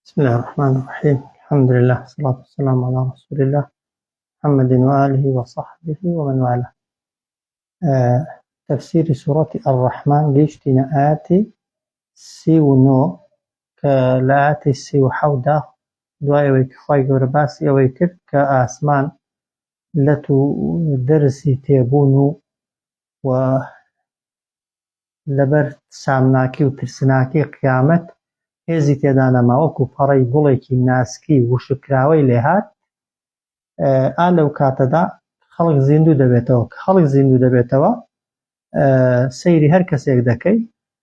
بسم الله الرحمن الرحيم الحمد لله والصلاة والسلام على رسول الله محمد وآله وصحبه ومن والاه تەفسیری سوڕەتی الرحمن گەیشتینە ئایەتی 39 کە لە ئایەتی 37 دا دوای ئەوەی کە خوای گەورە باسی ئەوەی کرد کە ئاسمان لەت و دەرزی تێبوون و و لەبەر سامناکی و ترسناکی قیامەت هێزی تێدا نەما وەکو پەڕەی گوڵێکی ناسکی وشککراوەی لێهات ئا لەو کاتەدا خەڵک زیندوو دەبێتەوە کە خەڵک زیندوو دەبێتەوە سەیری هەر کەسێک دەکەی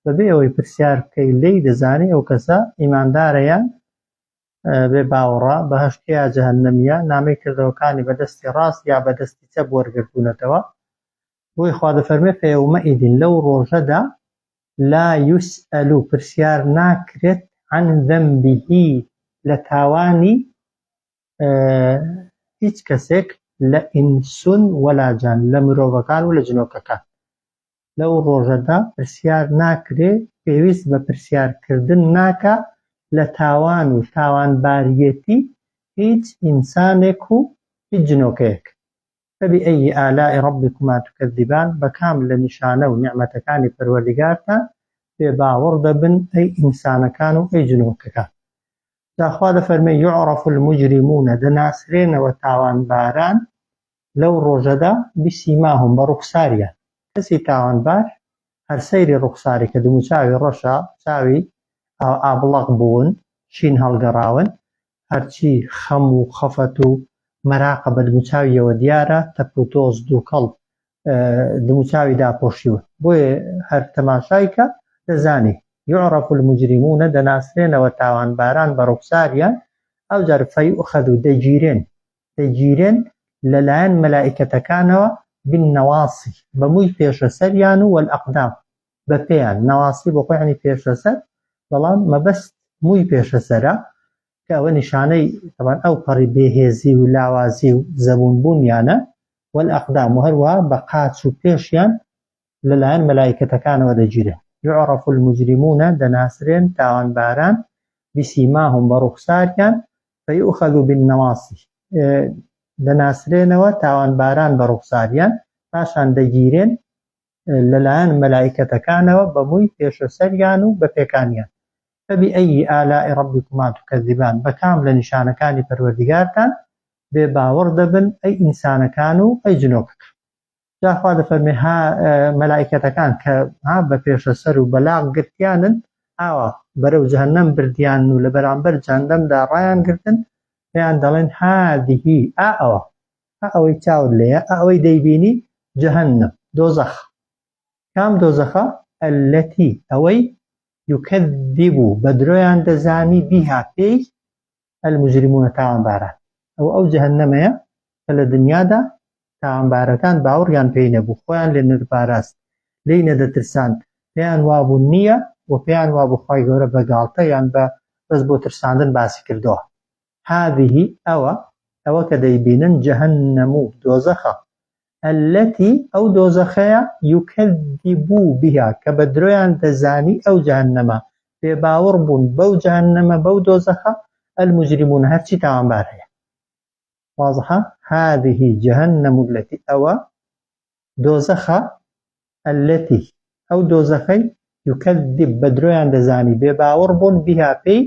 بەبێ ئەوەی پرسیار بکەی لێی دەزانی ئەو کەسە ئیماندارە یان بێ باوەڕە بەهەشتیە یا جەهەنەمیە نامەی کردەوەکانی بەدەستی ڕاست یا بەدەستی چەپ وەرگرتوونەتەوە بۆی خوا دەفەرمێ فیومئذ لەو ڕۆژەدا لا یسئل پرسیار ناکرێت عن ذنبه لە تاوانی هیچ کەسێک لە ئینسون وەلا جان لە مرۆڤەکان و لە جنۆکەکان لەو ڕۆژەدا پرسیار ناکرێ پێویست بە پرسیارکردن ناکا لە تاوان و تاوانباریەتی هیچ ئینسانێک و هیچ جنۆکەیەک فبأی آلاء ربکما تکذبان بە کام لە نیشانە و نیعمەتەکانی پەروەردگارتان بێ باوەڕ دەبن ئەی ئینسانەکان و ئەی جنۆکەکان جا خوا دەفەرمێ یعرف المجرمون دەناسرێنەوە تاوانباران لەو ڕۆژەدا بسیماهم بە ڕوخساریان کەسی تاوانبار هەر سەیری ڕوخساری کە دموچاوی ڕەشە چاوی ئابڵەق بوون شین هەڵگەڕاون هەرچی خەم و خەفەت و مەراقە بە دموچاویەوە دیارە تەپ و تۆز دووکەڵ دموچاوی داپۆشیون بۆیە هەر تەماشای کە دەزانی یعرف المجرمون دەناسرێنەوە تاوانباران بە ڕوخساریان ئەوجار فیؤخذ دەگیرێن دەگیرێن لەلایەن مەلائیکەتەکانەوە بالنواصی بە مووی پێشەسەریان و والأقدام بە پێیان نەواسی بۆ خۆی یعنی پێشەسەر بەڵام مەبەست مووی پێشەسەرە کە ئەوە نیشانەی تەبان ئەو پەڕی بێهێزی و لاوازی و زەبوون بوونیانە والأقدام و هەروەها بە قاچ و پێشیان لەلایەن مەلائیکەتەکانەوە دەگیرێن يعرف المجرمون دەناسرێن تاوانباران بسیماهم بە ڕوخساریان فيؤخذ بالنواصی دەناسرێنەوە تاوانباران بە ڕوخساریان پاشان دەگیرێن لەلایەن مەلائیکەتەکانەوە بە مووی پێشەسەریان و بە پێکانیان. فبأی آلاء ربکما تکذبان بە کام لە نیشانەکانی پەروەردیگارتان بێ باوەڕ دەبن ئەی ئینسانەکان و ئەی جنۆکەکان. جا خوا دەفەرمێ ها مەلائیکەتەکان کە ها بە پێشەسەر و بەلاق گرتیانن ئاوا بەرەو جەهەنەم بردیان و لە بەرامبەر جەهەنەمدا ڕایان گرتن پێیان دەڵێن هذه ئا ئەوە ئا ئەوەی چاوت لێیە، ئا ئەوەی دەیبینی، جەهەنەم، دۆزەخ. کام دۆزەخە؟ التي، ئەوەی، یکذب، بە درۆیان دەزانی، بها، پێی، المجرمون، تاوانباران. ئەوە ئەو جەهەنەمەیە کە لە دنیادا تاوانبارەکان باوەڕیان پێی نەبوو، خۆیان لێ نەدەپاراست، لێی نەدەترساند، پێیان وابوو نییە و پێیان وابوو خوای گەورە بە گاڵتە یان بە بەس بۆ ترساندن باسی کردووە. هذه، ئەوە، ئەوە کە دەیبینن، جهنم، دۆزەخە، التي، ئەو دۆزەخەیە، یکذب بها، کە بە درۆیان دەزانی ئەو جەهەنەمە، بێباوەڕ بوون بەو جەهەنەمە، بەو دۆزەخە، المجرمون، هەرچی تاوانبار هەیە. واضحە؟ هذه جهنم التي، ئەوە دۆزەخە، التي، ئەو دۆزەخەی، یکذب، بە درۆیان دەزانی، بێ باوەڕ بوون، بها، پێی،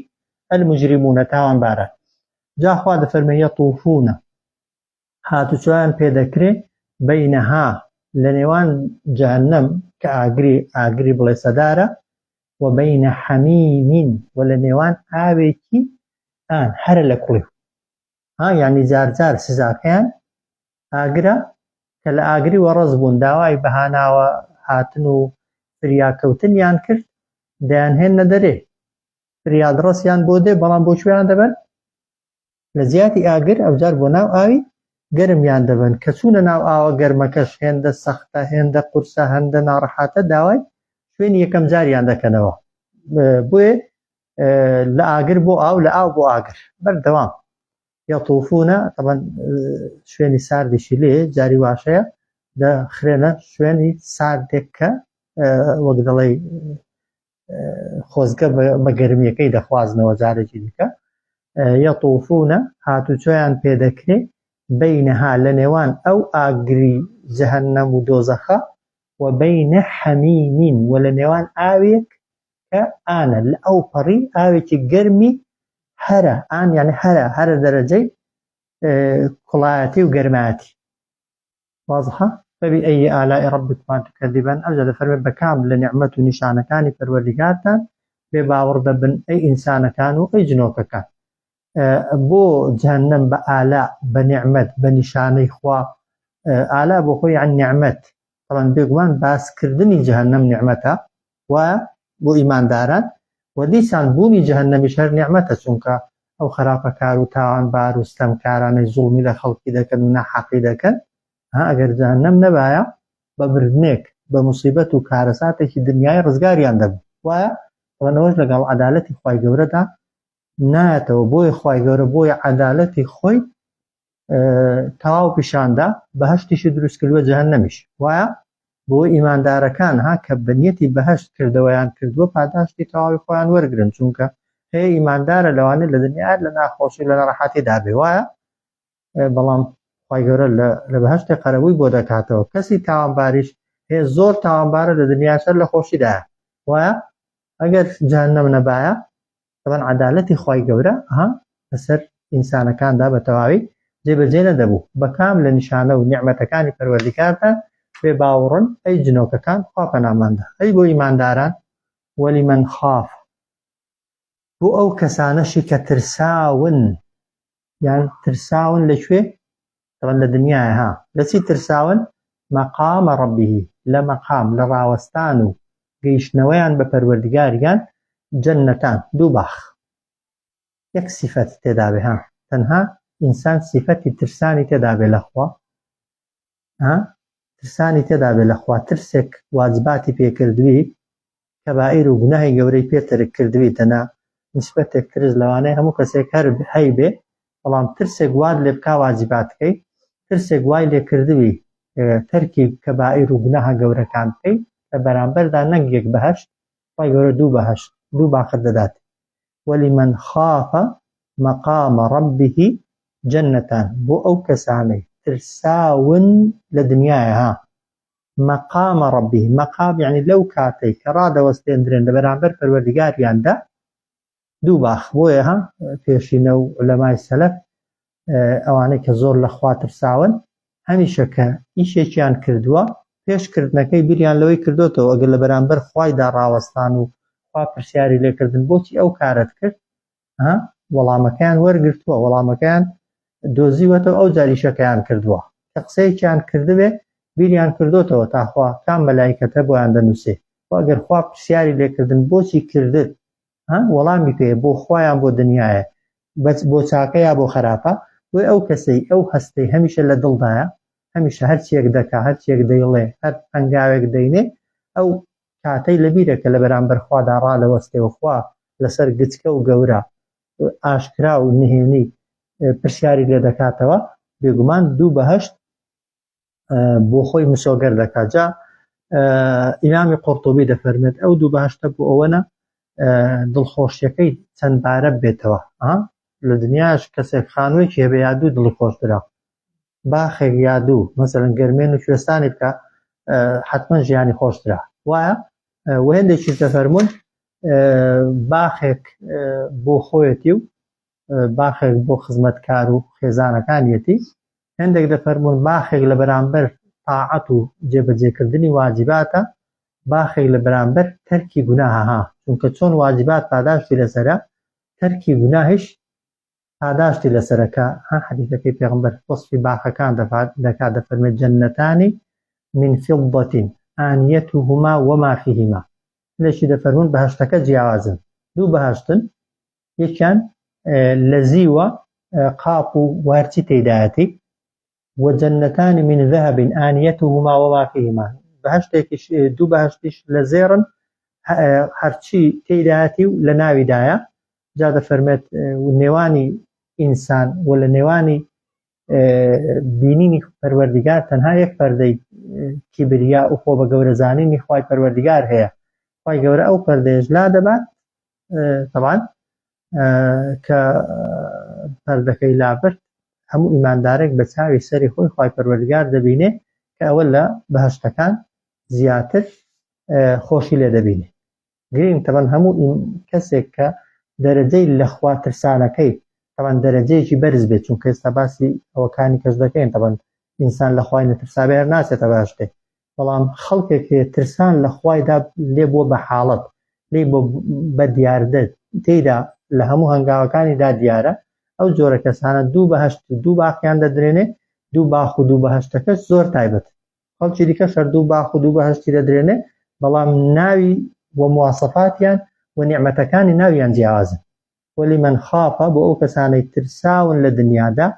المجرمون، تاوانباران. جا خوا دەفەرمێ، یطوفون، هاتوچۆیان پێ دەکرێ، بینها، لە نێوان جەهەنەم کە ئاگری ئاگری بڵێسەدارە، و بین حمیم، و لە نێوان ئاوێکی ئان هەرە لە کوڵی ها یعنی جار جار سزاکەیان ئاگرە کە لە ئاگری وەڕەز بوون داوای بەهاناوە هاتن و فریاکەوتنیان کرد دەیانهێننە دەرێ فریادڕەسیان بۆ دێ بەڵام بۆ کوێیان دەبەن لە جیاتی ئاگر ئەوجار بۆ ناو ئاوی گەرمیان دەبەن کە چوونە ناو ئاوە گەرمەکەش هێندە سەختە هێندە قورسە هەندە ناڕەحاتە داوای شوێنی یەکەم جاریان دەکەنەوە بۆیە لە ئاگر بۆ ئاو لە ئاو بۆ ئاگر بەردەوام یطوفون طبعا شوێنی ساردیشی لێ جاری واشەیە دەخرێنە شوێنی ساردێک کە وەک دەڵێ خۆزگە بە گەرمیەکەی دەخوازنەوە جارێکی دیکە. یەطوفون هاتوچۆیان پێدەکرێ بەینەها لە نێوان ئەو ئاگری جەهەنەم و دۆزەخە و بەینە حەمیمین و لە نێوان ئاوێک کە ئانە لە ئەوپەڕی ئاوێکی گەرمی هەرە ئان یعنی هەرە هەرە دەرەجەی کوڵایەتی و گەرمایەتی واضحە فبأي آلاء ربكما تكذبان ئەوجا دەفەرمێ بە کام لە نیعمەت و نیشانەکانی پەروەردیگارتان بێ باوەڕ دەبن ئەی ئینسانەکان و ئەی جنۆکەکان بۆ جەهەنەم بە ئالا بە نیعمەت بە نیشانەی خوا ئالا بۆ خۆی یان نیعمەت طبعا بێگومان باسکردنی جەهەنەم نیعمەتە و بۆ ئیمانداران و دیسان بوونی جەهەنەمیش هەر نیعمەتە چونکە ئەو خراپەکار و تاوانبار و ستەمکارانەی زوڵمی لە خەڵکی دەکەن و ناحەقی دەکەن ها ئەگەر جەهەنەم نەبایە بە مردنێک بە موسیبەت و کارەساتێکی دنیای ڕزگاریان دەبوو وایە ئەوەش لەگەڵ عەدالەتی خوای گەورەدا نایەتەوە بۆیە خوای گەورە بۆیە عەدالەتی خۆی تەواو پیشاندا بەهشتیشی دروست کردووە جەهەنەمیش وایە بۆ ئیماندارەکان ها کە بەنیەتی بەهشت کردەوەیان کردووە پاداشتی تەواوی خۆیان وەرگن چونکە هەیە ئیماندارە لەوانەیە لە دنیا لە ناخۆشی لە ناڕەحەتی دابێ وایە بەڵام خوای گەورە لە بەهشتێ قەرەبووی بۆ دەکاتەوە کەسی تاوانباریش هەیە زۆر تاوانبارە لە دنیا سەر لە خۆشیدایە وایە ئەگەر جەهەنەم نەبایە طبعا عەدالەتی خوای گەورە ها بەسەر ئینسانەکاندا بە تەواوی جێبەجێ نەدەبوو بە کام لە نیشانە و نیعمەتەکانی پەروەردیگارتان بێ باوەڕن ئەی جنۆکەکان خوا پەناماندا ئەی بۆ ئیمانداران ولمن خاف بۆ ئەو کەسانەشی کە ترساون یان ترساون لە کوێ طبعا لە دنیاە ها لە چی ترساون مەقامە ڕەبیه لە مەقام لە ڕاوەستان و گەیشتنەوەیان بە پەروەردگاریان جەنەتان دوو باخ یەک سیفەت تێدابێ ها تەنها ئینسان سیفەتی ترسانی تێدابێ لەخوا ها ترسانی تێدا بێ لە خوا ترسێک واجباتی پێ کردوی کەبائیر و گوناهی گەورەی پێ تەرک کردوی دەنا نیسبەتێک ترس لەوانەیە هەموو کەسێک هەر هەیبێ بەڵام ترسێک وات لێ بکا واجبات کەی ترسێک وای لێ کردوی تەرکی کەبائیر و گوناهە گەورەکان بکەی لە بەرامبەردا نەک یەک بەهەشت خوای گەورە دوو بەهەشت دوو باخت دەدات ولمن خاف مقام ربه جنتان بۆ ئەو کەسانەی ترساون لە دنیایە ها مقام ربه مقام یعنی لەو کاتەی کە ڕادەوەستێندرێن لە بەرامبەر پەروەردگاریاندا دوو باخ بۆیە ها پێشینە و علەمای سەلەف ئەوانەی کە زۆر لە خوا ترساون هەمیشە کە ئیشێکیان کردووە پێش کردنەکەی بیریان لەوەی کردوتەوە ئەگەر لە بەرامبەر خوایدا ڕاوەستان و خوا پرسیاری لێکردن بۆچی ئەو کارت کرد ها وەڵامەکەیان وەرگرتووە وەڵامەکەیان دۆزیوەتەوە ئەو جاریشەکەیان کردووە کە قسەیەکیان کردبێ بیریان کردوتەوە تاخوا کام مەلایکەتە بۆیان دەنووسێ و ئەگەر خوا پرسیاری لێکردن بۆچی کردت ها وەڵامی پێ بۆ خوایان بۆ دنیاە بەس بۆ چاکە یا بۆ خراپە بۆی ئەو کەسەی ئەو هەستەی هەمیشە لە دڵدایە هەمیشە هەرچیەک دەکا هەرچیەک دەیڵێ هەر هەنگاوێک دەینێ ئەو کاتەی لەبیرە کە لە بەرامبەر خوادا ڕادەوەستێ و خوا لەسەر گچکە و گەورە ئاشکرا و نهێنی پرسیاری لێ دەکاتەوە بێگومان دوو بەهشت بۆ خۆی مسۆگەر دەکات جا ئیمامی قورتوبی دەفەرمێت ئەو دوو بەهشتە بۆ ئەوەنە دڵخۆشیەکەی چەند بارە بێتەوە لە دنیاش کەسێک خانوویەکی هەبێ یا دوو دڵی خۆشترە باخێک یا دوو مەسەلەن گەرمێن و کوێستانی بکە حتمما ژیانی خۆشترە وایە و هێندێکیش دەفەرمونون باخێک بۆ خۆیەتی و باخێک بۆ خزمەتکار و خێزانەکانیەتی هەندێک دەفەرموون باخێک لە بەرامبەر تاعەت و جێبەجێکردنی واجباتە باخێک لە بەرامبەر تەرکی گوناهە ها چونکە چۆن واجبات پاداشتی لەسەرە تەرکی گوناهیش پاداشتی لەسەرە کە ها حەدیثەکەی پێغەمبەر وەصفی باخەکان دەکات دەفەرمێت جەنەتانی من فضة آنیتهما وما فیهما هەندێکی دەفەرموون بەهەشتەکە جیاوازن دوو بەهەشتن یەکیان لە زیوە قاپ و وارچی تێدایەتی وجنتان من ذهب آنیتهما وما فیهما بەهەشتێکیش دوو بەهەشتیش لە زێڕن هەرچی تێدایەتی و لە ناویدایە جا دەفەرمێت نێوانی ئینسان و لە نێوانی بینینی پەروەردگار تەنها یەک پەردەی کیبریا و خۆ بە گەورەزانینی خوای پەروەردگار هەیە خوای گەورە ئەو پەردەیەش لا دەبات طبعا. کە پەردەکەی لابرد هەموو ئیماندارێک بە چاوی سەری خۆی خوای پەروەردگار دەبینێ کە ئەوە لە بەهەشتەکان زیاتر خۆشی لێ دەبینێ. گرینگ تەبەن هەموو کەسێک کە دەرەجەی لە خوا ترسانەکەی تەبەن دەرەجەیەکی بەرز بێت چونکە ئێستا باسی ئەوەکانی کەس دەکەین تەبەن ئینسان لە خوای نەترسابێ هەر ناچێتە بەهەشتێ بەڵام خەڵکێک هەیە ترسان لە خوایدا لێ بووە بە حاڵەت لێی بۆ بە دیاردە تێیدا لە هەموو هەنگاوەکانیدا دیارە ئەو جۆرە کەسانە دوو بەهەشت و دوو باخیان دەدرێنێ دوو باخ و دوو بەهەشتەکەش زۆر تایبەت خەڵکی دیکەش هەر دوو باخ و دوو بەهەشتی دەدرێنێ بەڵام ناوی و مواسەفاتیان و نیعمەتەکانی ناویان جیاوازن. ولمن خاف بۆ ئەو کەسانەی ترساون لە دنیادا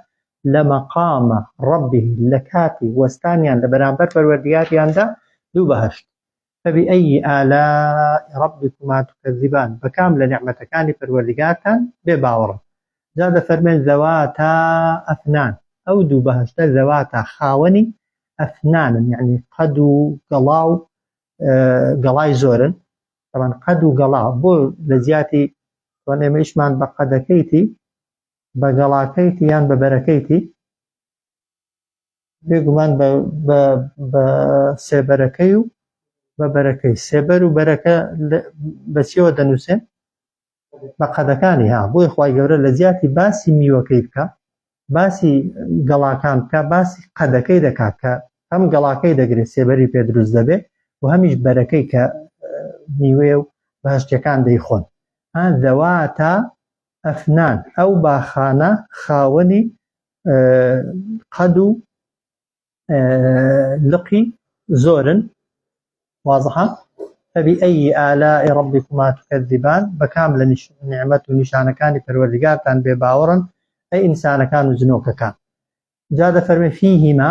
لە مقام ربه لە کاتی وەستانیان لە بەرامبەر پەروەردگاریاندا دوو بەهەشت. فبأی آلاء ربکما تکذبان بە کام لە نیعمەتەکانی پەروەردگارتان بێ باوەڕن؟ جا دەفەرمێن ذواتا ئەفنان ئەو دوو بەهەشتە ذواتا خاوەنی ئەفنانن یعنی قەد و گەڵا و گەڵای زۆرن تەبعەن قەد و گەڵا بۆ لە جیاتی تۆن ئێمە ئیشمان بە قەدەکەیتی بە گەڵاکەیتی یان بە بەرەکەیتی بێگومان بە سێبەرەکەی و بە بەرەکەی سێبەر و بەرەکە بە چیەوە دەنووسێن بە قەدەکانی ها بۆی خوای گەورە لە جیاتی باسی میوەکەی بکە باسی گەڵاکان بکە باسی قەدەکەی دەکات کە هەم گەڵاکەی دەگرێت سێبەری پێ دروست دەبێ و هەمیش بەرەکەی کە میوەیە و بەهشتەکان دەیخۆن ها ذەواتە ئەفنان ئەو باخانە خاوەنی قەد و لقی زۆرن وازحە فبأي آلاء ربكما تكذبان بەکام لە نیعمەت و نیشانەکانی پەروەردگارتان بێ باوەڕن ئەی ئینسانەکان و جنۆکەکان جا دەفەرمێ فیهما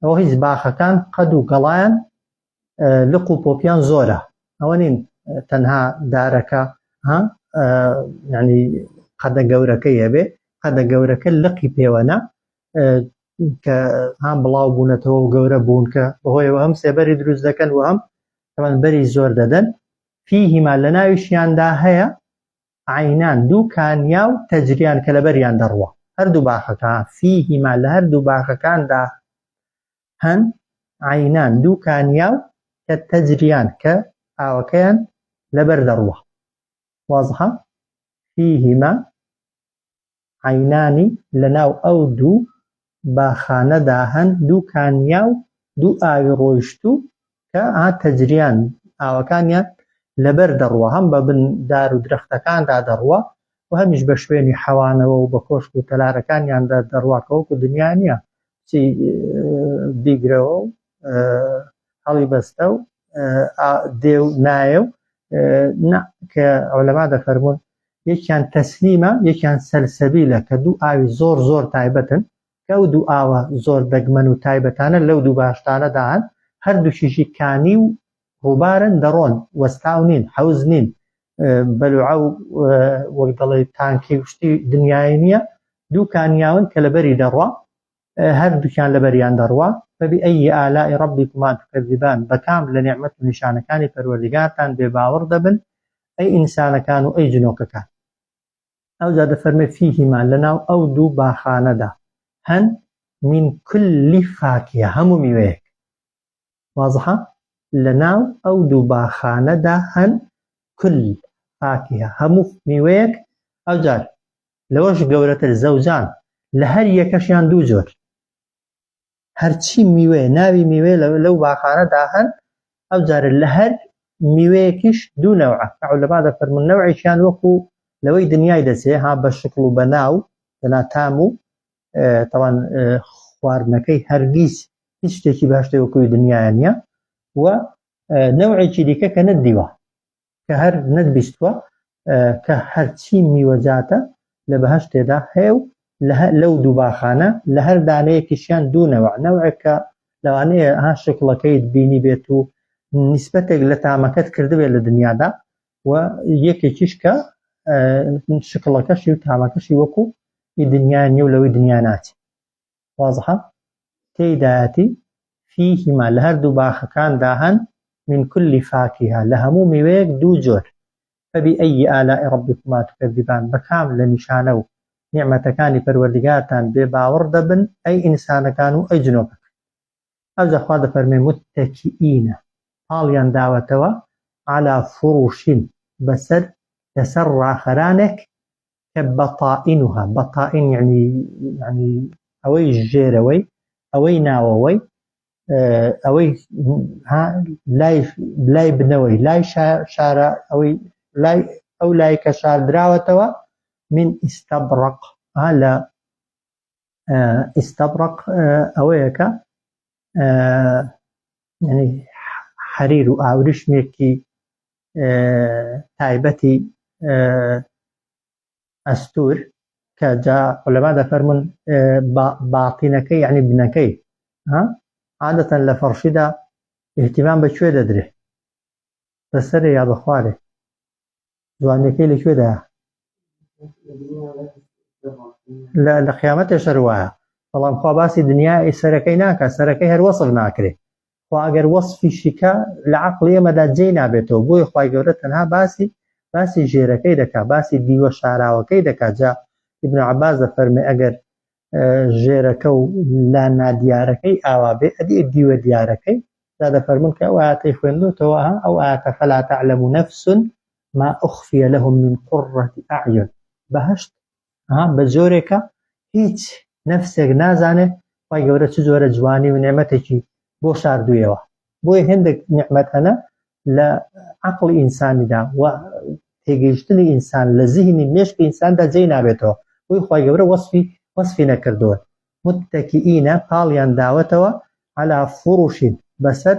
ئەوە هیچ باخەکان قەد و گەڵایان لق و پۆپیان زۆرە ئەوە نین تەنها دارەکە ها ینی قەدە گەورەکەی هەبێ قەدە گەورەکە لقی پێوەنە کە هەم بڵاو بوونەتەوە و گەورە بوون کە بەهۆیەوە هەم سێبەری دروست دەکەن و هەم تەمان بەری زۆر دەدەن فیهما لە ناویشیاندا هەیە عینان دوو کانیا و تەجریان کە لەبەریان دەڕوا هەردوو باخەکە فیهما لە هەردوو باخەکاندا هەن عینان دوو کانیا و کە تەجریان کە ئاوەکەیان لەبەر دەڕوا وازحە فیهما عەینانی لەناو ئەو دوو باخانەدا هەن دوو کانیاو دوو ئاوی ڕۆیشتوو کە تەجریان ئاوەکانیان لەبەر دەڕوا هەم بە بن دار و درەختەکاندا دەڕوا و هەمیش بە شوێنی حەوانەوە و بە کۆشک و تەلارەکانیاندا دەڕوا کە وەکو دنیا نییە چی بیگرەوە و هەڵی بەستە و دێ و نایە و نا کە عولەما دەفەرموون یەکیان تەسلیمە یەکیان سەلسەبیلە کە دوو ئاوی زۆر زۆر تایبەتن کە ئەو دوو ئاوە زۆر دەگمەن و تایبەتانە لەو دوو باشتانەدا هەن هەردووکیشی کانی و ڕووبارن دەڕۆن وەستاو نین حەوز نین بەلوعە و وەک دەڵێ تانکی و شتی دنیای نییە دوو کانیاون کە لەبەری دەڕوا هەردووکیان لەبەریان دەڕوا فبأي آلاء ربكما تكذبان بەکام لە نیعمەت و نیشانەکانی پەروەردگارتان بێباوەڕ دەبن ئەی ئینسانەکان و ئەی جنۆکەکان ئەوجا دەفەرمێ فیهما لەناو ئەو دوو باخانەدا هەن من كل فاکهە هەموو میوەیەک وازحە لەناو ئەو دوو باخانەدا هەن كل فاکهە هەموو میوەیەک ئەوجار لەوەش گەورەتر زەوجان لە هەر یەکەشیان دوو جۆر هەرچی میوەیە ناوی میوەیە لەو باخانەدا هەن ئەو جارە لە هەر میوەیەکیش دوو نەوعە کە عولەما دەفەرموون نەوعێکیان وەکو لەوەی دنیای دەچێ ها بە شکڵ و بە ناو دەنا تام و تەوان خواردنەکەی هەرگیز هیچ شتێکی باشتر وەکوی دنیاە نییە و نەوعێکی دیکە کە نەدیوە کە هەر نەتبیستوە کە هەرچی میوەجاتە لە بەهەشتێدا هەیە و لەو دوو باخانە لە هەر دانەیەکیشیان دوو نەوع نەوعێک کە لەوانەیە ها شکڵەکەیت بینی بێت و نیسبەتێک لە تامەکەت کردبێت لە دنیادا و یەکێکیش کە شکڵەکەشی و تامەکەشی وەکو ئی دنیا نیە و لەوەی دنیا ناچێت وازحە تێیدایەتی فیهما لە هەردوو باخەکاندا هەن من کل فاکهە لە هەموو میوەیەک دوو جۆر. فبأي آلاء ربكما تكذبان بە کام لە نیشانە و نیعمەتەکانی پەروەردگارتان بێ باوەڕ دەبن ئەی ئینسانەکان و ئەی جنۆکەکان. ئەوجا خوا دەفەرمێ متکئین پاڵیان داوەتەوە علی فرش بەسەر لەسەر ڕاخەرانێک کە بەطائنها بەطائن یعنی یعنی ئەوەی ژێرەوەی ئەوەی ناوەوەی ئەوەی لای لای بنەوەی لای شارە ئەوەی لای ئەو لای کە شاردراوەتەوە من ئیستەبڕق لە ئیستەبڕق ئەوەیە کە یعنی حەریر و ئاوریشمێکی تایبەتی ئەستور کە جا عولەما دەفەرمون باتینەکەی یعنی بنەکەی ها عادەتەن لە فەڕشیدا اهتمام بە کوێ دەدرێ بەسەرێ یا بەخوارێ جوانیەکەی لە کوێدا لە لە قیامەتێ شەر وایە بەڵام خوا باسی دنیا سەرەکەی ناکە سەرەکەی هەر وەسف ناکرێ خوا ئەگەر وەسفیشی کا لە عەقڵی ئێمەدا جێی نابێتەوە بۆیە خوای گەورە تەنها باسی باسی ژێرەکەی دەکا باسی دیوە شاراوەکەی دەکا جا ابن عباس دەفەرمێ ئەگەر ژێرەکە و لا نادیارەکەی ئاوا بێ ئەدی دیوە دیارەکەی جا دەفەرمون کە ئەو ئاەتەی خوێندوتەوە ئەو ئاەتە فلا تعلم نفس ما أخفي لهم من قرة أعين بەهشت بە جۆرێکە هیچ نەفسێک نازانێت خوای گەورە چ جۆرە جوانی و نعمەتێکی بۆ شاردوویەوە بۆیە هێندێک نعمەت هەنە لە عقلی ئینسانیدا و تێگەیشتنی ئینسان لە زیهنی مێشکی ئینساندا جێی نابێتەوە بۆی خوای گەورە وەصفی وەصفی نەکردووە متەکیینە پاڵیان داوەتەوە علا فروشین بەسەر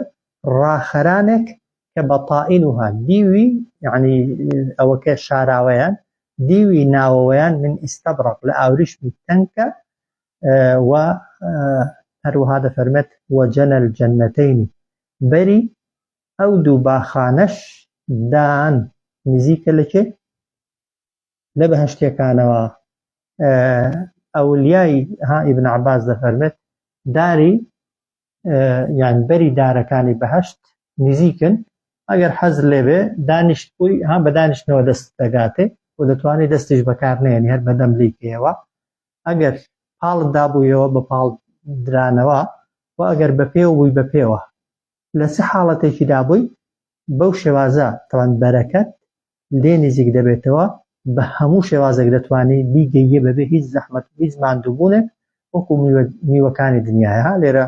ڕاخەرانێک کە بەتائینها دیوی یعنی ئەوەکە شاراوەیان دیوی ناوەوەیان من ئیستەبڕق لە ئاوریشمی تەنکە و هەروەها دەفەرمێت وجنى الجنتين بەری ئەو دوو باخانەش دان نزیکە لە کێ لە بەهشتەکانەوە ئەولیای ها ئیبن عباس دەفەرمێت داری یان بەری دارەکانی بەهشت نزیکن ئەگەر حەز لێبێ دانیشت بووی ها بە دانیشتنەوە دەست دەگاتێ و دەتوانانی دەستیش بەکار نێنی هەر بەدەم لیکەوە ئەگەر پاڵت دابوویەوە بە پاڵ درانەوە و ئەگەر بە پێوە بووی بە پێوە لە چ حاڵەتێکی دابووی بەو شێوازە تەوان بەرەکەت لێ نزیک دەبێتەوە بە هەموو شێوازێک دەتوانی بیگەیە بەبێ هیچ زەحمەت و هیچ ماندووبوونێک وەکو میوەکانی دنیاە ها لێرە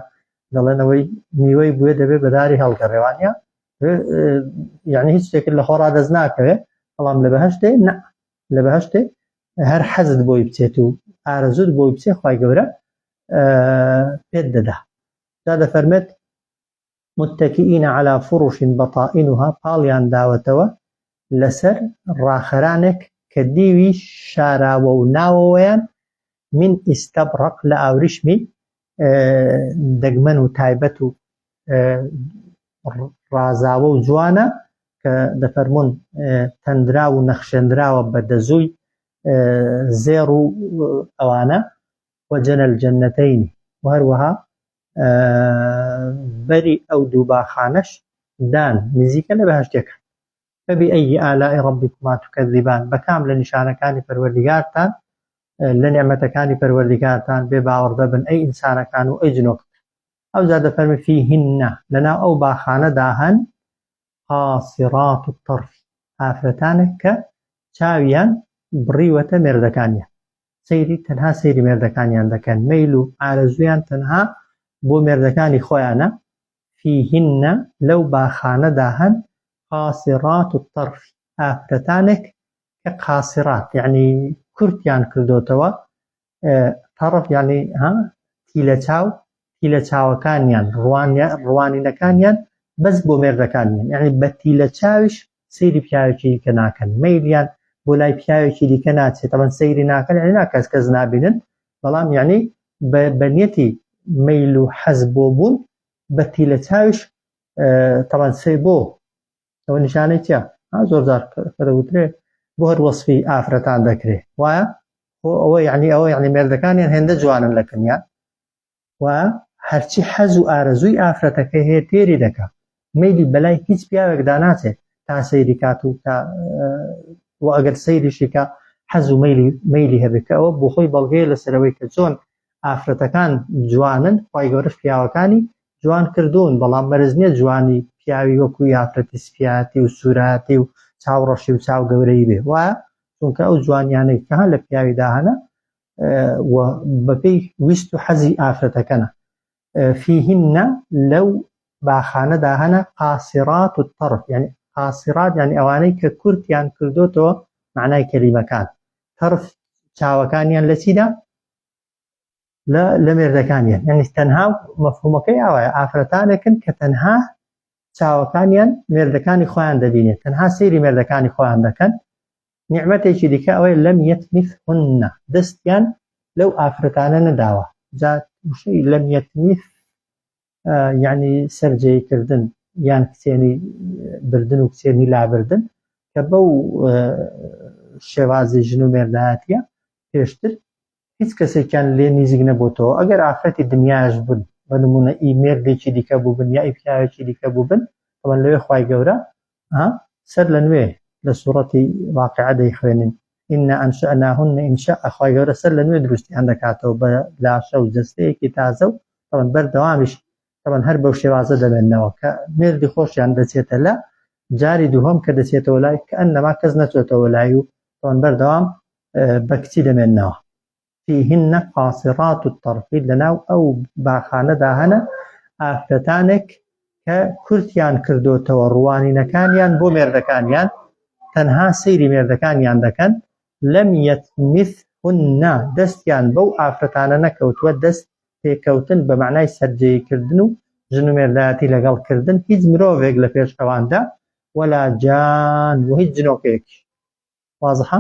دەڵێنەوەی میوەی بوێ دەبێ بەداری هەڵگەڕێوانە یعنی هیچ شتێکت لە خۆڕا دەست ناکەوێت بەڵام لە بەهشتێ نە لە بەهشتێ هەر حەزت بۆی بچێت و ئارەزوت بۆی بچێ خی گەورە پێت دەدا جا دەفەرمێت متکئین علی فرش بطائنها پاڵیان داوەتەوە لەسەر ڕاخەرانێک کە دیوی شاراوە و ناوەوەیان من ئیستەبڕەق لە ئاوریشمی دەگمەن و تایبەت و ڕازاوە و جوانە کە دەفەرمونون تەندراو و نەخشێندراوە بە دەزووی زێڕ و ئەوانە وجنى الجنتين و هەروەها بەری ئەو دوو باخانەش دان نزیکە لە بەهەشتەکە فبأي آلاء ربكما تكذبان بە کام لە نیشانەکانی پەروەردگارتان لە نیعمەتەکانی پەروەردگارتان بێ باوەڕ دەبن ئەی ئینسانەکان و ئەی جنۆک ئەوجا دەفەرمی فیهن لەناو ئەو باخانەدا هەن قاصرات الطرف ئافرەتانێک کە چاویان بڕیوەتە مێردەکانیان سەیری تەنها سەیری مێردەکانیان دەکەن مەیل و ئارەزوویان تەنها بۆ مێردەکانی خۆیانە فیهن لەو باخانەدا هەن قاصرات الطرف ئافرەتانێک کە قاصرات یعنی کورتیان کردۆتەوە طرف یعنی ها تیلە چاو تیلە چاوەکانیان ڕوانینەکانیان بەس بۆ مێردەکانیان یعنی بە تیلە چاویش سەیری پیاوێکی دیکە ناکەن مەیلیان بۆ لای پیاوێکی دیکە ناچێت تەبەن سەیری ناکەن یعنی ناکەس کەس نابینن بەڵام یعنی بە نیەتی مەیل و حەز بۆ بوون بە تیلە چاویش تەبەن سەی بۆ ئەوە نیشانەی چیە ها زۆر جار کە دەگوترێ بۆ هەر وەسفی ئافرەتان دەکرێ وایە خۆ ئەوە یعنی ئەوە یعنی مێردەکانیان هێندە جوانن لە کنیان و هەرچی حەز و ئارەزووی ئافرەتەکەی هەیە تێری دەکا مەیلی بەلای هیچ پیاوێکدا ناچێت تا سەیری کات و تا. و ئەگەر سەیریشی کە حەز و مەیلی مەیلی هەبێت کە ئەوە بۆ خۆی بەڵگەیە لەسەرەوەی کە چۆن ئافرەتەکان جوانن خوای گەورەش پیاوەکانی جوان کردوون بەڵام مەرج نییە جوانی پیاوی وەکو ئافرەتی سپیاتی و سوراتی و چاو ڕەشی و چاو گەورەی بێ وایە چونکە ئەو جوانیانەی کە هەن لە پیاویدا هەنە و بەپێی ویست و حەزی ئافرەتەکەنە فیهن لەو باخانەدا هەنە قاصرات الطرف یعنی قاصرات یعنی ئەوانەی کە کورتیان کردوتەوە معنای کەلیمەکان طرف چاوەکانیان لە چیدا لە لە مێردەکانیان یعنی تەنها مەفهومەکەی ئاوایە ئافرەتانێکن کە تەنها چاوەکانیان مێردەکانی خۆیان دەبینێت تەنها سەیری مێردەکانی خۆیان دەکەن نیعمەتێکی دیکە ئەوەیە لەم یەتمیثهن دەستیان لەو ئافرەتانە نەداوە جا وشەی لەم یەتمیث یعنی سەرجێیکردن یان کچێنی بردن و کچێنی لابردن کە بەو شێوازی ژن و مێردایەتیە پێشتر هیچ کەسێکیان لێ نیزیک نەبووتەوە ئەگەر ئافرەتی دنیاش بوون بە نمونە ئی مێردێکی دیکە بووبن یا ئی پیاوێکی دیکە بووبن ئەوان لەوێ خوای گەورە سەر لە نوێ لە سوڕەتی واقعە دەیخوێنین إنا أنشأناهن إنشاء خوای گەورە سەر لە نوێ دروستیان دەکاتەوە بە لاشە و جەستەیەکی تازە و طبعا بەردەوامیش طبعا هەر بەو شێوازە دەمێنەوە کە مێردی خۆشیان دەچێتە لە جاری دووهەم کە دەچێتەوە لای کە ئەنەما کەس نەچێتەوە لای و طبعا بەردەوام بە کچی دەمێنەوە فیهن قاصرات الطرف لەناو ئەو باخانەدا هەنە ئافرەتانێک کە کورتیان کردۆتەوە ڕوانینەکانیان بۆ مێردەکانیان تەنها سەیری مێردەکانیان دەکەن لم یطمثهن دەستیان بەو ئافرەتانە نەکەوتووە دەست پێکەوتن بە معنای سەرجێیکردن و ژن و مێردایەتی لەگەڵ کردن هیچ مرۆڤێک لە پێش ئەواندا ولا جان و هیچ جنۆکەیەک واضحە؟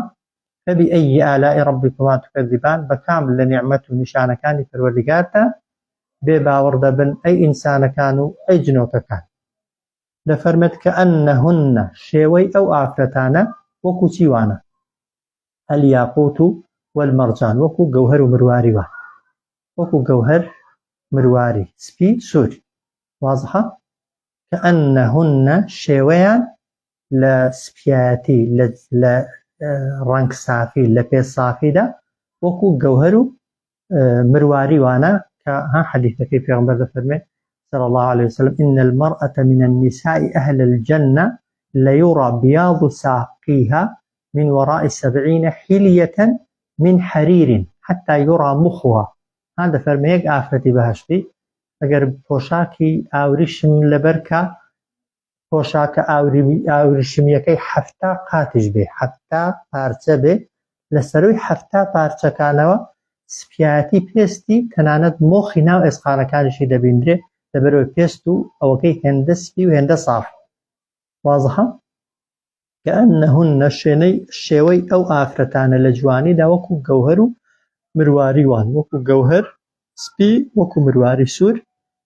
فبأي آلاء ربكما تكذبان بە کام لە نیعمەت و نیشانەکانی پەروەردگارتان بێ باوەڕ دەبن ئەی ئینسانەکان و ئەی جنۆکەکان دەفەرمێت کەئەنەهن شێوەی ئەو ئافرەتانە وەکو چی وانە الياقوت والمرجان وەکو گەوهەر و مرواری وان وەکو گەوهەر مرواری سپی سوور واضحە کەئەنەهن شێوەیان لە سپیایەتی لە ڕەنگ سافی لە پێ سافیدا وەکو گەوهەر و مرواری وانە کە ها حەدیثەکەی پێغەمبەر دەفەرمێ صلى الله عليه وسلم إن المرأة من النساء أهل الجنة ليرى بياض ساقيها من وراء سبعين حلية من حرير حتى يرى مخها هذا فەرمێ یەک ئافرەتی بەهەشتی ئەگەر پۆشاکی ئاوریشم لەبەرکە پۆشاکە ئاوریشمییەکەی 70 قاتیش بێ، 70 پارچە بێ، لە سەرووی 70 پارچەکانەوە سپیایەتی پێستی تەنانەت مۆخی ناو ئێسقانەکانیشی دەبیندرێ لەبەرئەوەی پێست و ئەوەکەی هێندە سپی و هێندە ساف وازحە؟ کەئەنەهن شێنەی شێوەی ئەو ئافرەتانە لە جوانیدا وەکو گەوهەر و مرواری وان وەکو گەوهەر سپی وەکو مرواری سوور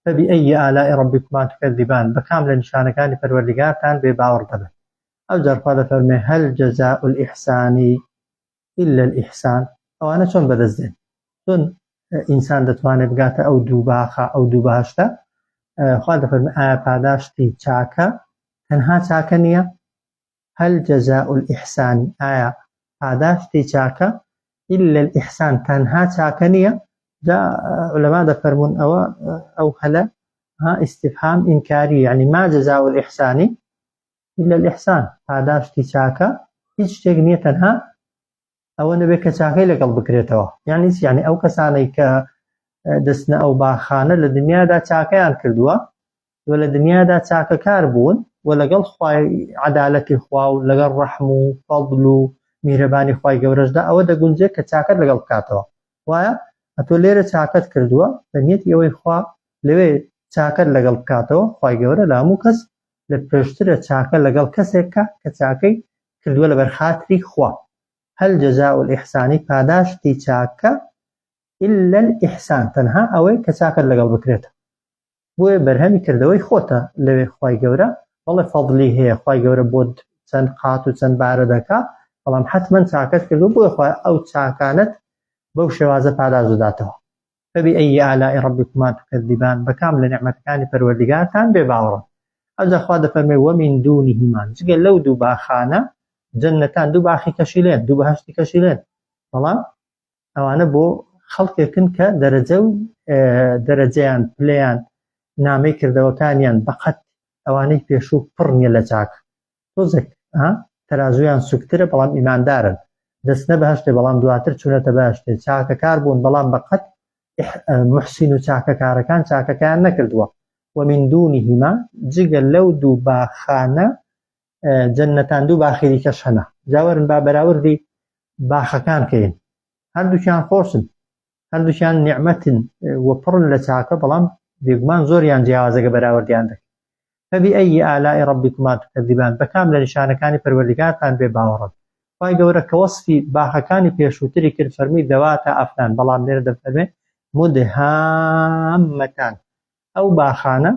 فبأي آلاء ربكما تكذبان بە کام لە نیشانەکانی پەروەردگارتان بێ باوەڕ دەبن ئەوجار خوا دەفەرمێ هل جزاء الإحسان إلا الإحسان ئەوانە چۆن بەدەست دێن چۆن ئینسان دەتوانێت بگاتە ئەو دوو باخە ئەو دوو بەهەشتە خوا دەفەرمێ ئایا پاداشتی چاکە تەنها چاکە نییە هل جزاء الإحسان ئایا پاداشتی چاکە إلا الإحسان تەنها چاکە نییە جا علەما دەفەرمونون ئەوە ئەو هەلە ها استفهام إنكاري يعني ما جزاء الإحسان إلا الإحسان پاداشتی چاکە هیچ شتێک نییە تەنها ئەوە نەبێت کە چاکەی لەگەڵ بکرێتەوە یعنی یعنی ئەو کەسانەی کە دەستنە ئەو باخانە لە دنیادا چاکەیان کردووە و لە دنیادا چاکەکار بوون و لەگەڵ خوای عەدالەتی خوا و لەگەڵ ڕەحم و فەضل و میهرەبانی خوای گەورەشدا ئەوە دەگونجێت کە چاکەت لەگەڵ بکاتەوە وایە ئەتۆ لێرە چاکەت کردووە بە نیەتی ئەوەی خوا لەوێ چاکەت لەگەڵ بکاتەوە خوای گەورە لە هەموو کەس لە پێشترە چاکە لەگەڵ کەسێک کە کە چاکەی کردووە لەبەر خاتری خوا هل جزاء الإحسان پاداشتی چاکە إلا الإحسان تەنها ئەوەی کە چاکەت لەگەڵ بکرێتە بۆیە بەرهەمی کردەوەی خۆتە لەوێ خوای گەورە بەڵێ فەضلی هەیە خوای گەورە بۆت چەند قات و چەند بارە دەکا بەڵام حتمما چاکەت کردو بۆیە خوای ئەو چاکانت بەو شێوازە پاداش دەداتەوە فبأي آلاء ربكما تكذبان بە کام لە نیعمەتەکانی پەروەردگارتان بێ باوەڕن ئەوجا خوا دەفەرمێ ومن دونهما جگە لەو دوو باخانە جەنەتان دوو باخی کەشی لێن دوو بەهشتی کەشی لێن بەڵام ئەوانە بۆ خەڵکێکن کە دەرەجە و دەرەجەیان پلەیان نامەی کردەوەکانیان بەقەت ئەوانەی پێشوو پڕ نییە لە چاک تۆزێک تەرازویان سوکترە بەڵام ئیماندارن دەستنە بەهشتێ بەڵام دواتر چوونەتە بەهشتێ چاکەکار بوون بەڵام بەقەت محسین و چاکەکارەکان چاکەکەیان نەکردووە ومن دونهما جگە لەو دوو باخانە جەنەتان دوو باخی دیکەش هەنە جاوەرن با بەراوردی باخەکان کەین هەردووکیان خۆشن هەردووکیان نیعمەتن و پڕن لە چاکە بەڵام بێگومان زۆریان جیاوازەگە بەراوردیان دەکەن فبأي آلاء ربكما تكذبان بەکام لە نیشانەکانی پەروەردگارتان بێ باوەڕن خوای گەورە کە وەسفی باخەکانی پێشووتری کرد فەرمی ذواتا ئەفنان بەڵام لێرە دەفەرمێ مدهامەتان ئەو باخانە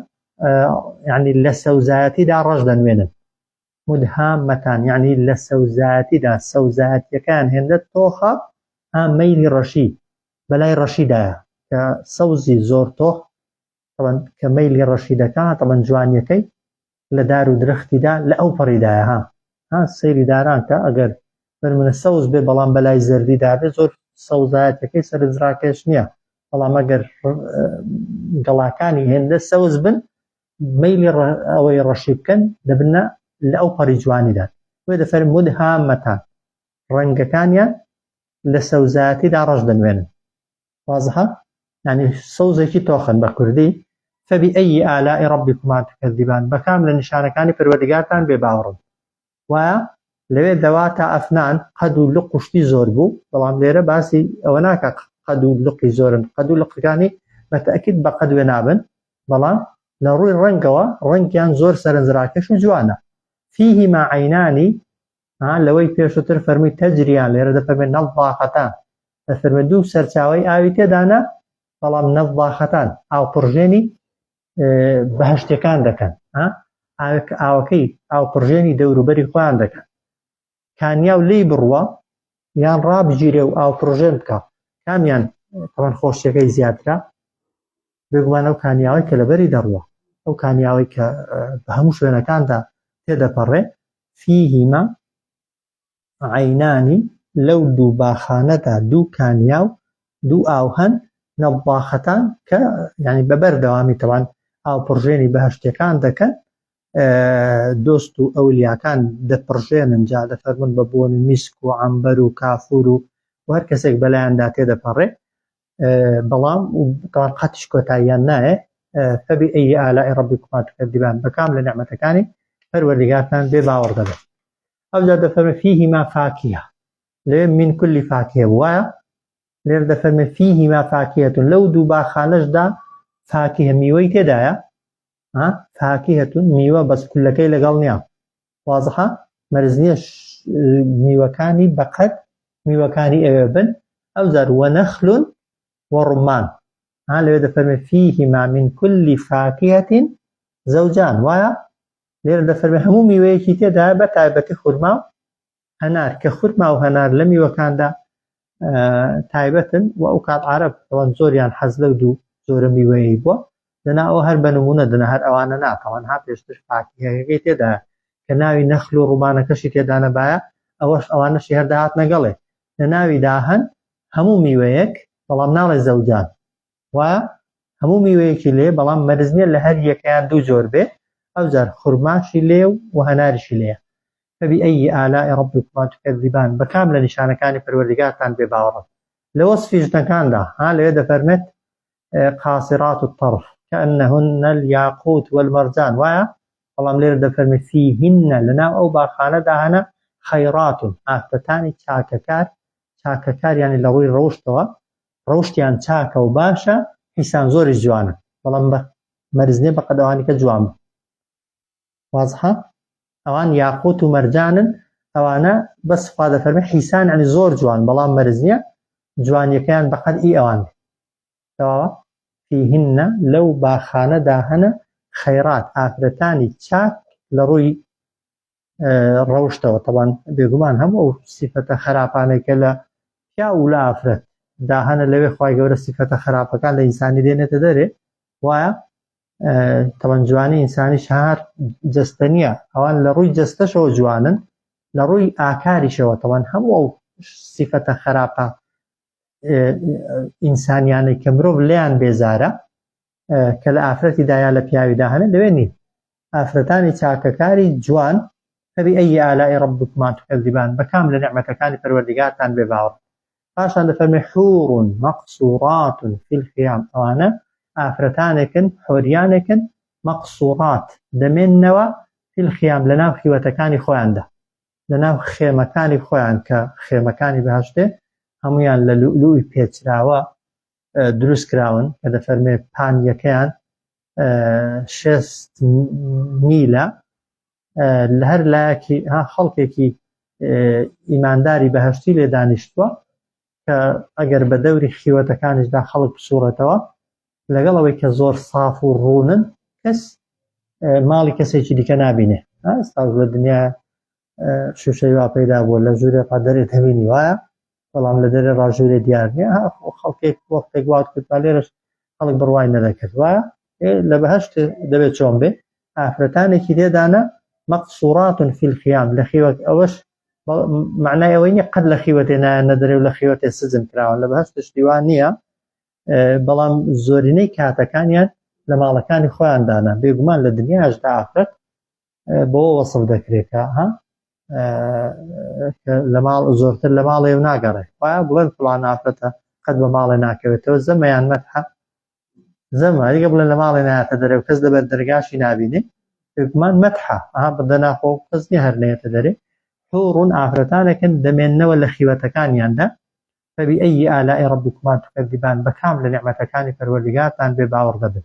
یعنی لە سەوزایەتیدا ڕەش دەنوێنن مدهامەتان یعنی لە سەوزایەتیدا سەوزایەتیەکان هێندە تۆخە ها مەیلی ڕەشی بەلای ڕەشیدایە کە سەوزی زۆر تۆخ طبعا کە مەیلی ڕەشی دەکا طبعا جوانیەکەی لە دار و درەختیدا لە ئەو پەڕیدایە ها ها سەیری داران کە ئەگەر بەرمنە سەوز بێ بەڵام بەلای زەردی دابێ زۆر سەوزایەتەکەی سەرنجڕاکێش نییە بەڵام ئەگەر گەڵاکانی هێندە سەوز بن مەیلی ئەوەی ڕەشی بکەن دەبنە لە ئەو پەڕی جوانیدا بۆیە دەفەرموو مدهامەتان ڕەنگەکانیان لە سەوزایەتیدا ڕەش دەنوێنن وازحە یعنی سەوزێکی تۆخن بە کوردی فبأي آلاء ربكما تكذبان بەکام لە نیشانەکانی پەروەردگارتان بێ باوەڕن وایە لەوێ دەواتا ئەفنان قەد و لق شتی زۆر بوو بەڵام لێرە باسی ئەوە ناکە قەد و لقی زۆرن قەد و لقەکانی بەتەکیت بە قەد وێ نابن بەڵام لە ڕووی ڕەنگەوە ڕەنگیان زۆر سەرنجڕاکێش و جوانە فيهما عينان لەوەی پێشووتر فەرمی تەجریان لێرە دەفەرمێ نەضاخەتان دەفەرمێ دوو سەرچاوەی ئاوی تێدانە بەڵام نەضاخەتان ئاو پڕژێنی بەهشتەکان دەکەن ئاوەکەی ئاو پڕژێنی دەوروبەری خۆیان دەکەن کانیاو لی بڕوە یان ڕابگیرێ و ئاو پڕژێن بکە کامیان تەوان خۆشیەکەی زیاترە بێگومان ئەو کانیاوەی کە لەبەری دەڕوە ئەو کانیاوەی کە بە هەموو شوێنەکاندا تێدەپەڕێ فیهما عەینانی لەو دوو باخانەدا دوو کانیاو دوو ئاو هەن نەضاخەتان کە یعنی بە بەردەوامی تەوان ئاو پڕژێنی بەهشتەکان دەکەن دۆست و ئەولیاکان دەپڕژێنن جا دەفەرمون بە بۆنی میسک و عەمبەر و کافور و هەر کەسێک بەلایاندا تێدەپەڕێ بەڵام تەوان قەتیش کۆتاییان نایە فبأي آلاء ربكما تكذبان بەکام لە نعمەتەکانی پەروەردگارتان بێ باوەڕ دەبن ئەوجا دەفەرمێ فيهما فاكهة لێ من كل فاكهة وایە لێر دەفەرمێ فيهما فاكهة لەو دوو باخانەشدا فاکهە میوەی تێدایە فاکهة میوە بەس کولەکەی لەگەڵ نییە وازحە مەرج نییە میوەکانی بەقەد میوەکانی ئەوێ بن ئەوجار ونخل وڕمان ها لەوێ دەفەرمێ فيهما من كل فاكهة زوجان وایە لێرە دەفەرمێ هەموو میوەیەکی تێدا بە تایبەتی خورما و هەنار کە خورما و هەنار لە میوەکاندا تایبەتن و ئەو کات عرب ئەوان زۆریان حەز لەو دوو زۆرە میوەیەی بووە دەنا ئەوە هەر بە نمونە دەنا هەر ئەوانە ناتەوان ها پێشتر فاکیهەکەی تێدا کە ناوی نەخل و ڕومانەکەشی تێدا نەبایە ئەوەش ئەوانەشی هەر دەهات نەگەڵێ لە ناویدا هەن هەموو میوەیەک بەڵام ناڵێ زەوجان وایە هەموو میوەیەکی لێ بەڵام مەرج نییە لە هەر یەکەیان دوو جۆر بێ ئەوجار خورماشی لێ و هەناریشی لێیە فبأي آلاء ربكما تكذبان بە کام لە نیشانەکانی پەروەردگارتان بێ باوەڕن لە وەصفی ژنەکاندا ها لەوێ دەفەرمێت قاصرات الطرف كأنهن الياقوت والمرجان وایە بەڵام لێرە دەفەرمێ فيهن لەناو ئەو باخانەدا هەنە خيرات ئافرەتانی چاکەکار چاکەکار یانی لە ڕووی ڕەوشتەوە ڕەوشتیان چاکە و باشە حیسان زۆریش جوانە بەڵام بە مەرج نییە بەقەد ئەوانی کە جوان بن وازحە ئەوان یاقوت و مەرجانن ئەوانە بەس خوا دەفەرمێ حیسان یعنی زۆر جوان بەڵام مەرج نییە جوانیەکەیان بەقەد ئی ئەوان بێ تەواوە فیهن لەو باخانەدا هەنە خەیرات ئافرەتانی چاک لە ڕووی ڕەوشتەوە تەوان بێگومان هەموو ئەو سیفەتە خراپانەی کە لە پیاو و لە ئافرەت دا هەنە لەوێ خوای گەورە سیفەتە خراپەکان لە ئینسانی دێنێتە دەرێ وایە تەوان جوانی ئینسانی شار جەستە نییە ئەوان لە ڕووی جەستەشەوە جوانن لە ڕووی ئاکاریشەوە تەوان هەموو ئەو سیفەتە خراپە ئینسانیانەی کە مرۆڤ لێیان بێزارە کە لە ئافرەتی دایا لە پیاویدا هەنە لەوێ نین. ئافرەتانی چاکەکاری جوان فبأي آلاء ربكما تكذبان بە کام لە نیعمەتەکانی پەروەردگارتان بێ باوەڕن. پاشان دەفەرمێ حور مقصورات فی الخیام ئەوانە ئافرەتانێکن حۆریانێکن مقصورات دەمێننەوە فی الخیام لەناو خیوەتەکانی خۆیاندا لەناو خێمەکانی خۆیان کە خێمەکانی بەهەشتێ هەمویان لە لوئلوئی پێچراوە دروست کراون کە دەفەرمێ پانیەکەیان شێست میلە لە هەر لایەکی ها خەڵکێکی ئیمانداری بەهشتی لێ دانیشتووە کە ئەگەر بە دەوری خیوەتەکانیشدا خەڵک بسوڕێتەوە لەگەڵ ئەوەی کە زۆر ساف و ڕوونن کەس ماڵی کەسێکی دیکە نابینێ ئێستاش لە دنیا شوشەی وا پەیدا بووە لە ژوورێ ڕا دەرێ دەبینی وایە بەڵام لە دەرێ ڕاژوورێ دیار نییە خەڵکێک وەختێک وات کرد با لێرەش خەڵک بڕوای نەدەکرد وایە لە بەهشت دەبێت چۆن بێ ئافرەتانێکی تێدانە مەقسوڕات فی الخیام لە خیوەک ئەوەش معنای ئەوەی نییە قەت لە خیوەتێ نایەن نەدەرێ و لە خیوەتێ سجن کراون لە بەهشت شتی وا نییە بەڵام زۆرینەی کاتەکانیان لە ماڵەکانی خۆیان دانا بێگومان لە دنیاشدا ئافرەت بەوە وەسف دەکرێت کە ها لە ماڵ زۆرتر لە ماڵێ و ناگەڕێ وایە بڵێن فڵان ئافرەتە قەت بە ماڵێ ناکەوێتەوە زەمەیان مەتحە زەمە دیگە بڵێن لە ماڵێ نایەتە دەرێ و کەس لەبەر دەرگاشی نابینێ بێگومان مەتحە ئەها بەدەناخۆ کەس نییە هەر نەیەتە دەرێ حوڕون ئافرەتانێکن دەمێننەوە لە خیوەتەکانیاندا فبأي آلاء ربكما تكذبان بە کام لە نیعمەتەکانی پەروەردگارتان بێ باوەڕ دەبن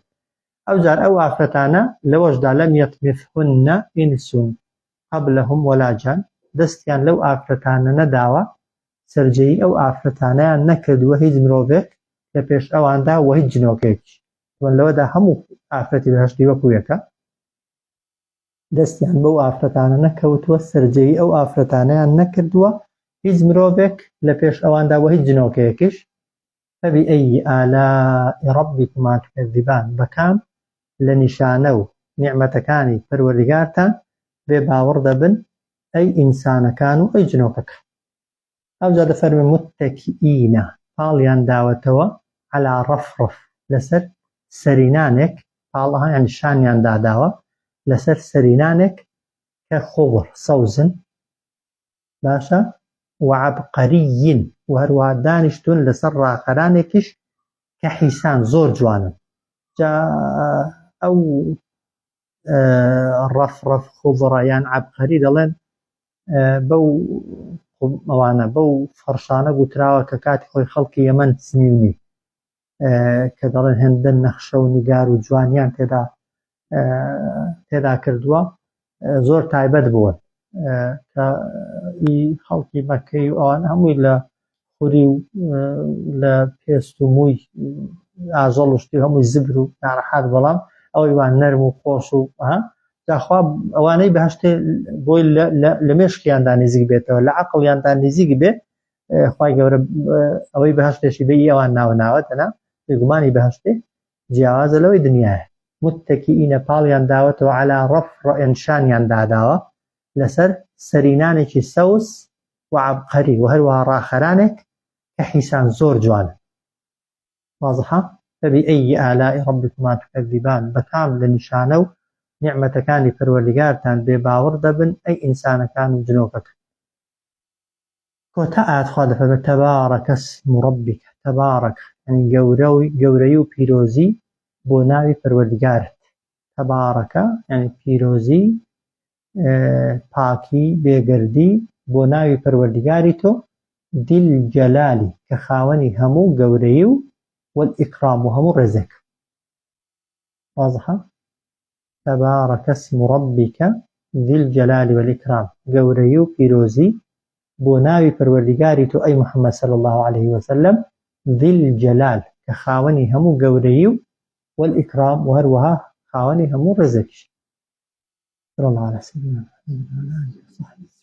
ئەوجار ئەو ئافرەتانە لەوەشدا لم یطمثهن انس قبلهم ولا جان دەستیان لەو ئافرەتانە نەداوە سەرجێیی ئەو ئافرەتانەیان نەکردووە هیچ مرۆڤێک لە پێش ئەواندا وە هیچ جنۆکێکیش وە لەوەدا هەموو ئافرەتی بەهەشتی وەکو یەکە دەستیان بەو ئافرەتانە نەکەوتووە سەرجێیی ئەو ئافرەتانەیان نەکردووە هیچ مرۆڤێک لە پێش ئەواندا وە هیچ جنۆکەیەکیش فبأي آلاء ربكما تكذبان بە کام لە نیشانە و نیعمەتەکانی پەروەردگارتان بێ باوەڕ دەبن ئەی ئینسانەکان و ئەی جنۆکەکان؟ ئەوجا دەفەرمێ متکئین پاڵیان داوەتەوە علی رفرف لەسەر سەرینانێک پاڵ یانی شانیان داداوە لەسەر سەرینانێک کە خضر سەوزن باشە وعبقری و هەروەها دانیشتوون لەسەر ڕاخەرانێکیش کە حیسان زۆر جوانن جا ئەو ڕەفڕەف خضرە یان عبقری دەڵێن بەو ئەوانە بەو فەرشانە گوتراوە کە کاتی خۆی خەڵکی یەمەن چنیونی کە دەڵێن هێندە نەخشە و نیگار و جوانیان تێدا تێدا کردووە زۆر تایبەت بوون کە ئی خەڵکی مەکەی و ئەوان هەمووی لە خوری و لە پێست و مووی ئاژەڵ و شتی هەمووی زبر و ناڕەحات بەڵام ئەوەی وان نەرم و خۆش و جاخوا ئەوانەی بەهشتێ بۆی لە مێشکیاندا نزیک بێتەوە لە عقلیاندا نزیک بێ خوای گەورە ئەوەی بەهشتێشی بە ئەوان ناوە ناوە دەنا بێگومانی بەهشتێ جیاوازە لەوەی دنیاە متەکیینە پاڵیان داوەتەوە علا ڕەفڕ شانیان داداوە لەسەر سەرینانێکی سەوز و عەبقەری و هەروەها ڕاخەرانێک کە حیسان زۆر جوانن. واضحە؟ فبأي آلاء ربكما تكذبان بە کام لە نیشانە و نیعمەتەکانی پەروەردگارتان بێ باوەڕ دەبن ئەی ئینسانەکان و جنۆکەکان؟ کۆتا ئایەت خوا دەفەرمێت تبارک اسم ربک تبارک یعنی گەورە و گەورەی و پیرۆزی بۆ ناوی پەروەردگارت تبارک یعنی پیرۆزی پاکی بێگەردی بۆ ناوی پەروەردگاری تۆ ذی الجلال کە خاوەنی هەموو گەورەیی و والإکرام و هەموو ڕێزێک. واضحە؟ تبارک اسم ربک ذی الجلال والإکرام گەورەیی و پیرۆزی بۆ ناوی پەروەردگاری تۆ ئەی محمد صلی اللە علیه وسلم ذی الجلال کە خاوەنی هەموو گەورەیی و والإکرام و هەروەها خاوەنی هەموو ڕێزێکیش. صلى الله على سيدنا محمد وعلى آله وصحبه.